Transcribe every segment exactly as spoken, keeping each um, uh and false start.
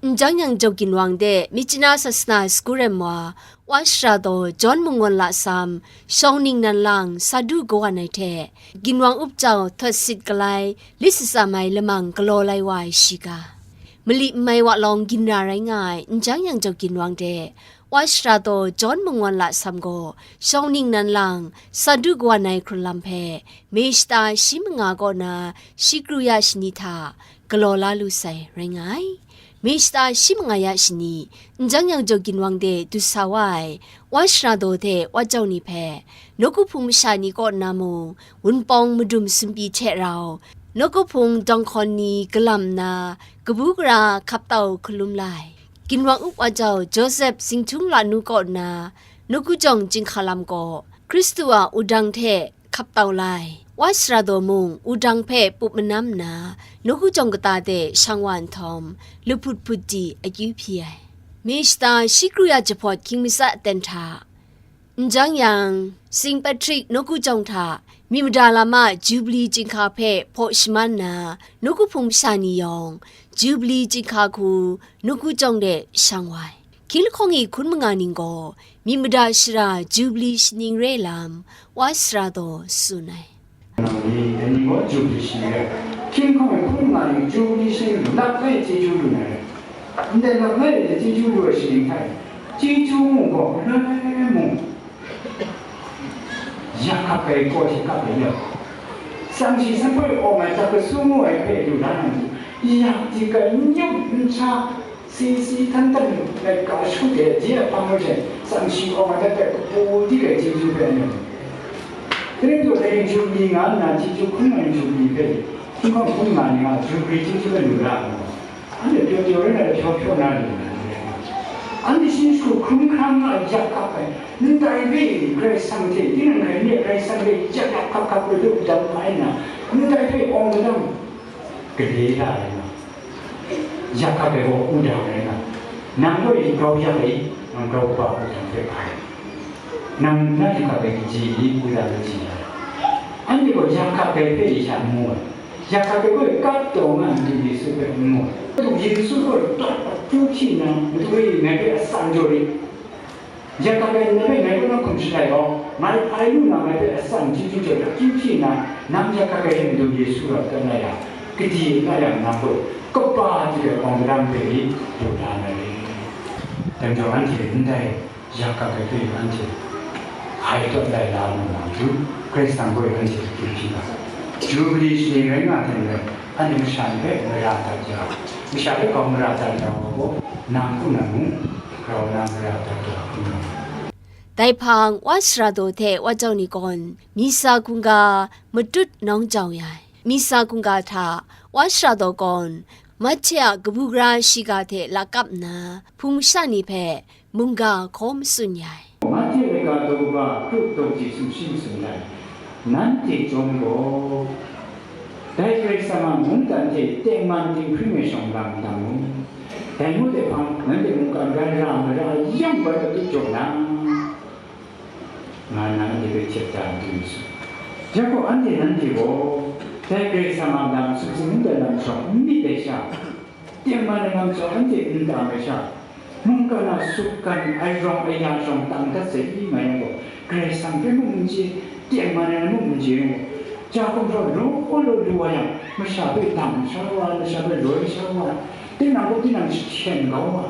N jang yang jau ginwang de Myitkyina Sasana School rai wa, wa shara daw John Mungwan Lasam, shawng ningnan lang Sadu kawan ai hte, ginwang up jau thawt sit kalai, lit shatsam ai lamang galaw lai wa ai shiga. Mali n mai wa lawng ginra rai nga ai n jang yang jau ginwang de, wa shara daw John Mungwan Lasam gaw, shawng ningnan lang Sadu kawan ai hkrun lam hpe, me shata shi manga kaw na shi kru ya shani hta galaw la lu sai rai nga ai. Me shata shi manga ya shani, n jang yang jau ginwang de du sa wa ai, wa shara daw hte wa jau ni hpe, nawku hpung masha ni kaw na mung, wunpawng madum sumpi hte rau, nawku hpung dawng hkawn ni galam nna, kabu gara hkap tau hkalum la ai. Ginwang up wa jau Joseph Zingtung Lanu kaw na, nawku jawng chyinghka lam gaw, Hkristu a wudang hte hkap tau la ai. Wa shara daw mung, wudang hpe pup manam nna, nawku jawng kata de shang wa nhtawm, luphut hput di akyu hpyi ai. Me shata shi kru ya jahpawt hkying matsa aten hta, n jang yang, Saint Patrick nawku jawng hta, myi mada lam a Jubili chyinghka hpe hpaw shaman nna, nawku hpung masha ni yawng, Jubili chyinghka hku nawku jawng de shang wa ai. Hkying lahkawng e hkun manga ning gaw, myi mada shara Jubili shaning re lam, wa shara daw tsun ai. Nang ni, dai ni gaw Jubili shaning rai. Hkying lahkawng e hkun manga ning Jubili shaning lap lai chyeju lu na rai. Ndai lap lai ai chyeju lu ai shaning hta e, chyeju mung gaw, galoi mung, yak hkap ai kaw hte kap ai yawng, tsang shi sanpoi awng ai tak kasu mu ai hpe lu la na, yak di kai n yum n hta, si si htan htan laika shu de, je a hpang hte tsang shi awng ai hpe kapu di kai chyeju hpe n yum. Kaning gaw, dai Jubili nga nna, chyeju hkun ai Jubili hpe, hkying lahkawng hkun nga ni nga, Jubili chyeju hpe lu ra ai. Anhte pyaw pyaw rai na, pyaw pyaw na lu na ni rai. Anhte shi shagu hkrum hkrang nga yak hkap ai, ndai hpe Karai Kasang hte, tinang rai ni Karai Kasang hte yak yak hkap hkap lu lu dam ai na, ndai hpe awng gadang gade la ai na, yak hkap ai gaw wudang rai na, nang gaw grau yak ai, nang grau kaba wudang hpe hpai. Nang na yak hkap ai kaji i, wudang kaji ai. Anhte gaw yak hkap ai hpe sha n mu ai. Yak hkap ai gaw kap taw nga ai Madu Yesu hpe n mu ai. Madu Yesu gaw tawt akyu hpyi nna, Madu e ngai hpe atsam jaw rit. Yak hkap ai nang hpe ngai kaw na hkum shalai gaw, ngai hpai lu na ngai hpe atsam chyeju jaw akyu hpyi nna, nang yak hkap ai hte Madu Yesu rau dat na yang, kadi n na yang nang gaw kaba hte awng gadang hpe i lu la na re. Dai majaw anhte ndai yak hkap ai hpe anhte hai tawn lai la lu na matu, Karai Kasang gaw anhte hpe hpyi ga. Jubili shaning rai nga hte maren, anhte masha ni hpe mara dat ya, masha hpe gaw mara dat ya wa gaw, nang hku na mung, grau na mara dat ya hku na. Dai hpang, wa shara daw hte wa jau ni gawn, misa hkungga matut nawng jau ya ai. Misa hkungga hta, wa shara daw gawn, Mahte a kabu gara shiga hte lakap nna, hpung masha ni hpe mungga hkaw matsun ya ai. Mahte laika daw kaba, krup daw ji sumshi masum ai, nanhte chyawm gaw, dai Karai Kasang a mungdan hte tengman dinghpring ai shawng lam dang u. Dai ngut ai hpang, nanhte mungkan gara mara yang bai matut jaw na, nga nna nanhte hpe htet da n du n su. Ya gaw, anhte nanhte gaw, dai Karai Kasang a lam, sumsing nta lam shawng n myit ai sha, tengman ai lam shawng anhte n tam ai sha, mungkan a sutgan ai rawng ai ya shawng tang dat sai i nga yang gaw, Karai Kasang hpe mung n chye, tengman ai mung n chye yang gaw, ja gumhpraw law law lu wa yang, masha hpe dam sha wa, masha hpe loi sha wa, tinang gaw tinang jahten kau wa.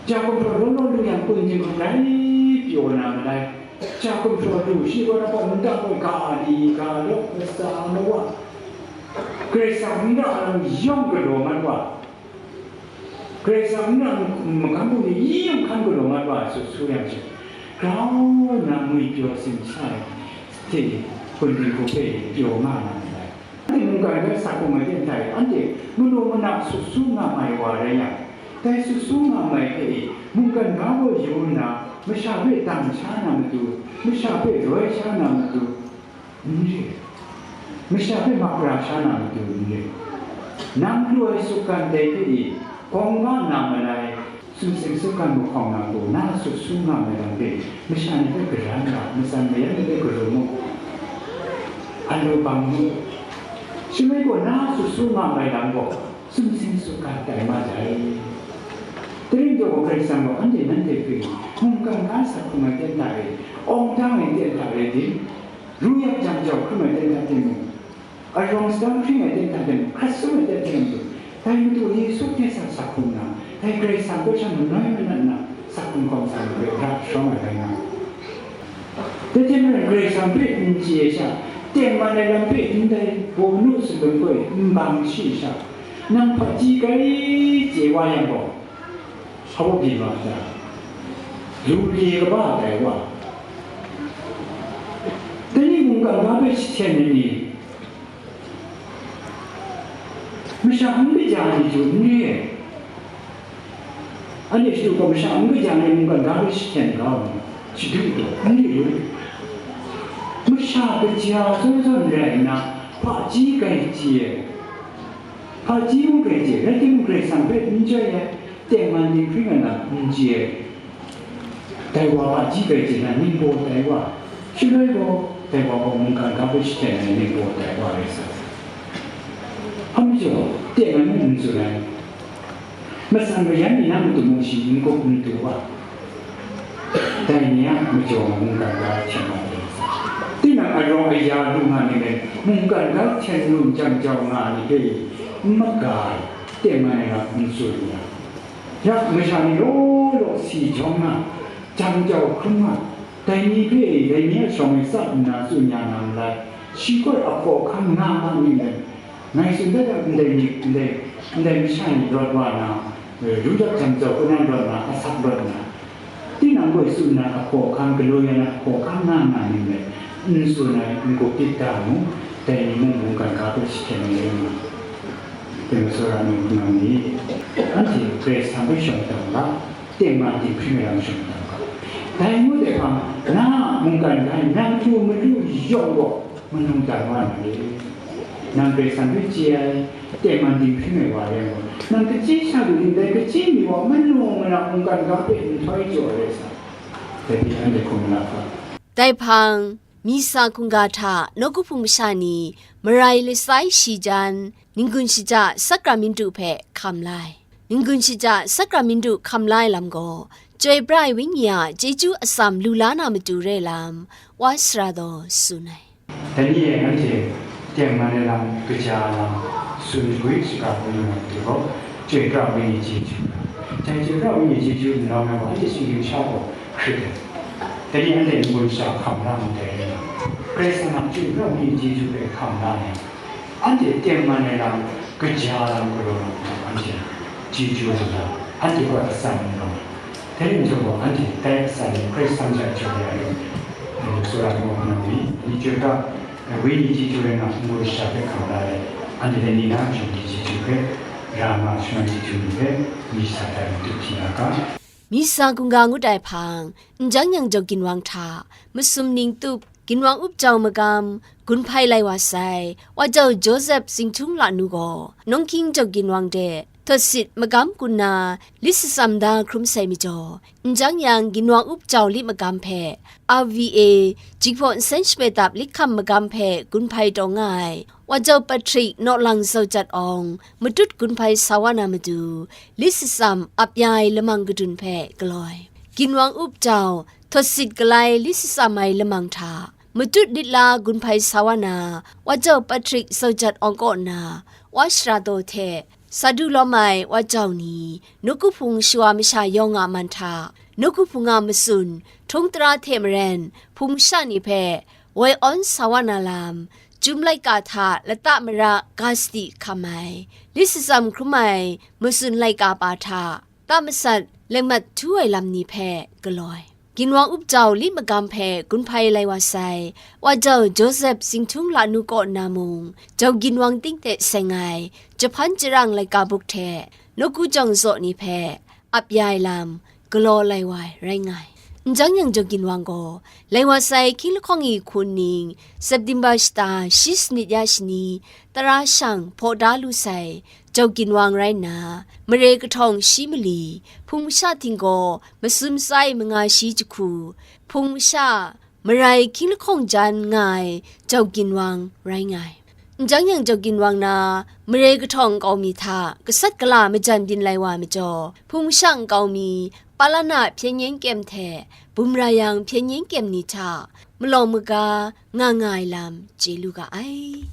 Ja gumhpraw law law lu yang, kun dinghpring rai pyaw na malai. Ja gumhpraw lu shi gaw na gaw nta gaw ga li ga law, matsa mawa. Karai Kasang n ra lam yawng galaw mat wa. Karai Kasang n ra magam bungli yawng hkan galaw mat wa, sut su yang she, grau nna ngwi pyaw simsa ai hte, kun dinghku hpe pyaw nga na malai. Anhte mungkan rai sa hkrum ai hte ndai, anhte manu mana sut su nga mai wa rai yang, dai sut su nga mai hte e, mungkan ga gaw yu nna, masha hpe dam sha na matu, masha hpe loi sha na matu, n re. Masha hpe makra sha na matu, n re. Nang lu ai sutgan dai hte e, gawng ga na malai, sumsing sutgan mahkawng na gaw, na sut su nga ai lam hpe, masha ni hpe garan ga, matsan mayan ni hpe garum u, a lu bang mu. Shaloi gaw, na sut su nga ai lam gaw, sumsing sutgan tai mat ai. Dai rai jaw gaw, Karai Kasang gaw anhte nanhte hpe mungkan ga sa hkrum ai ten hta e, awng tang ai ten hta e, ru yak jang jau hkrum ai ten hta timung, arawng sadang hpring ai ten hta timung, hkrat sum ai ten hta timung, dai Madu Yesu hte sa sa hkrum nna, dai Karai Kasang hpe shan manoi manat nna, sa hkrum hkawm sa ai hpe ra sharawng ai rai nga ai. Dai hte maren, Karai Kasang hpe n chye sha, tengman ai lam hpe ndai bawnu salun gaw n bang shi sha, nang hpaji grai chye wa yang gaw, hpa byin wa hta, lu le kaba tai wa, dai ni mungkan ga hpe jahten ai ni, masha n kaja ai ni chyu n re ai. Anhte shadu gaw masha n kaja ai mungkan ga hpe jahten ga ai, shadu gaw n re lu. Masha kaja zawn zawn rai nna, hpaji grai chye ai, hpaji mung grai chye ai, rai timung, Karai Kasang hpe n chyoi ai, tengman dinghpring ai lam n chye ai, dai wa hpaji grai chye na ningbaw tai wa, shaloi gaw dai wa gaw mungkan ga hpe jahten ai ningbaw tai wa rai sa ai. Hpa majaw, tengman mung n tsun ai, matsan mayan ni na matu mung shi n gup n du wa, dai ni a majaw mungkan ga hten wa rai sa ai. Tinang arawng aya lu nga ni let, mungkan ga hten lu n jang jau nga ai ni hpe n maga ai, tengman ai lam n tsun n yang, yak masha ni law law si jawng nga, jang jau hkrum nga, dai ni hpe dai ni a shawng e tsap nna tsun ya na malai, shi gaw ahkaw ahkang nga nga ni let, ngai tsun dat yang, ndai myit, ndai, ndai masha ni rawt wa na, eh, lu dat jang jau hkrum rawt na, asak rawt na, tinang gaw tsun na ahkaw ahkang, galaw ya na ahkaw ahkang nga nga ni let, n tsun ai, n gup tit da mu, dai ni mung mungkan ga hpe jahten ai rai nga. Dai majaw, sara ni hpunau ni, anhte Karai Kasang hpe shawng tam ga, tengman dinghpring ai lam shawng tam ga. Dai ngut ai hpang, na a mungkan ga nang lu malu yawng gaw, manung dan wa na re. Nang Karai Kasang hpe chye ai, tengman dinghpring ai wa rai nna, nang kachyi sha lu ning dai kachyi mi wa manung manang mungkan ga hpe nhtoi jaw ai rai sa, dai hpe anhte hkum la hka. Dai hpang, Misa hkungga hta nawku hpung masha ni marai lasai shi jan, n-gun shaja Sakramintu hpe hkam la ai. N-gun shaja Sakramintu hkam la ai lam gaw, Chyoi pra ai Wenyi a chyeju atsam lu la na matu re lam, Wa Sara Daw tsun ai. Dai ni e anhte tengman ai lam, kaja ai lam, tsun shagwi shaga kau lu na matu gaw, Chyoi pra ai Wenyi chyeju, dai Chyoi pra ai Wenyi chyeju n lau na gaw, anhte shinggyim sha gaw hkrit ai. Dai ni anhte n-gun shaja hkam la ndai rai nga, Karai Kasang a Chyoi pra ai Wenyi chyeju hpe hkam la ai. Anhte tengman ai lam, kaja ai lam galaw na matu anhte chyeju ai lam, anhte gaw atsam n rawng ai. Dai rai majaw gaw, anhte dai atsam ni Karai Kasang hta jaw ya ai, anhte tsawra ai mung nang ni, ni chyoi pra ai Wenyi chyeju rai nga, n-gun shaja hpe hkam la ai, anhte dai ni na a shawng ni chyeju hpe, ra nga ai shangai chyeju ni hpe, Misa dai matu hpyi na ga. Misa hkungga ngut ai hpang, n jang yang jau ginwang hta, masum ning tup, ginwang up jau magam, gun hpai lai wa sai, wa jau Josep Zinghtung Lanu gaw, Nawng Hkying jau ginwang de, Thawtsit magam kun na, lit shatsam da hkrum sai majaw, n jang yang ginwang up jau lit magam hpe, R V A, Jinghpaw Nsen Shape Dap lit hkam magam hpe gun hpai taw nga ai, wa jau Patrick Nawlang Zaujat Awng, matut gun hpai sa wa na matu, lit shatsam ap ya ai lamang kadun hpe galaw ai. Ginwang up jau, Thawtsit Galai lit shatsam ai lamang hta, matut lit la gun hpai sa wa na, wa jau Patrick Zaujat Awng kaw na, Wa Sara Daw hte, sa du lawm ai wa jau ni, nawku hpung shawa masha yawng a man hta, nawku hpung a matsun, htung tara hte maren, hpung masha ni hpe, woi awn sa wa na lam, Chyum laika hta lata mara ga sadi hkam ai, lit shatsam hkrum ai matsun laika pa hta, ta masat, lengmat htu ai lam ni hpe galaw ai. Ginwang up jau lit magam hpe gun hpai lai wa sai, wa jau Josep Zinghtung Lanu kaw nna mung, jau ginwang ting hte seng ai, jahpan jarang laika buk hte, nawku jawng zaw ni hpe, ap ya ai lam, galaw lai wa ai rai nga ai. N jang yang jau ginwang gaw, lai wa sai hkying lahkawng e hku nning, September shata shi sanit ya shani, tara shang hpaw da lu sai, jau ginwang rai nna, mare kahtawng shi mali, hpung masha htinggaw masum tsai manga shi jahku, hpung masha marai hkying lahkawng jan nga ai jau ginwang rai nga ai. N jang yang jau ginwang na, mare kahtawng nkau mi hta gasat gala majan byin lai wa majaw, hpung shang nkau mi, palana hpyen yen kyem hte, bum ra yang hpyen yen kyem ni hta, malawng maga nga nga ai lam chye lu ga ai.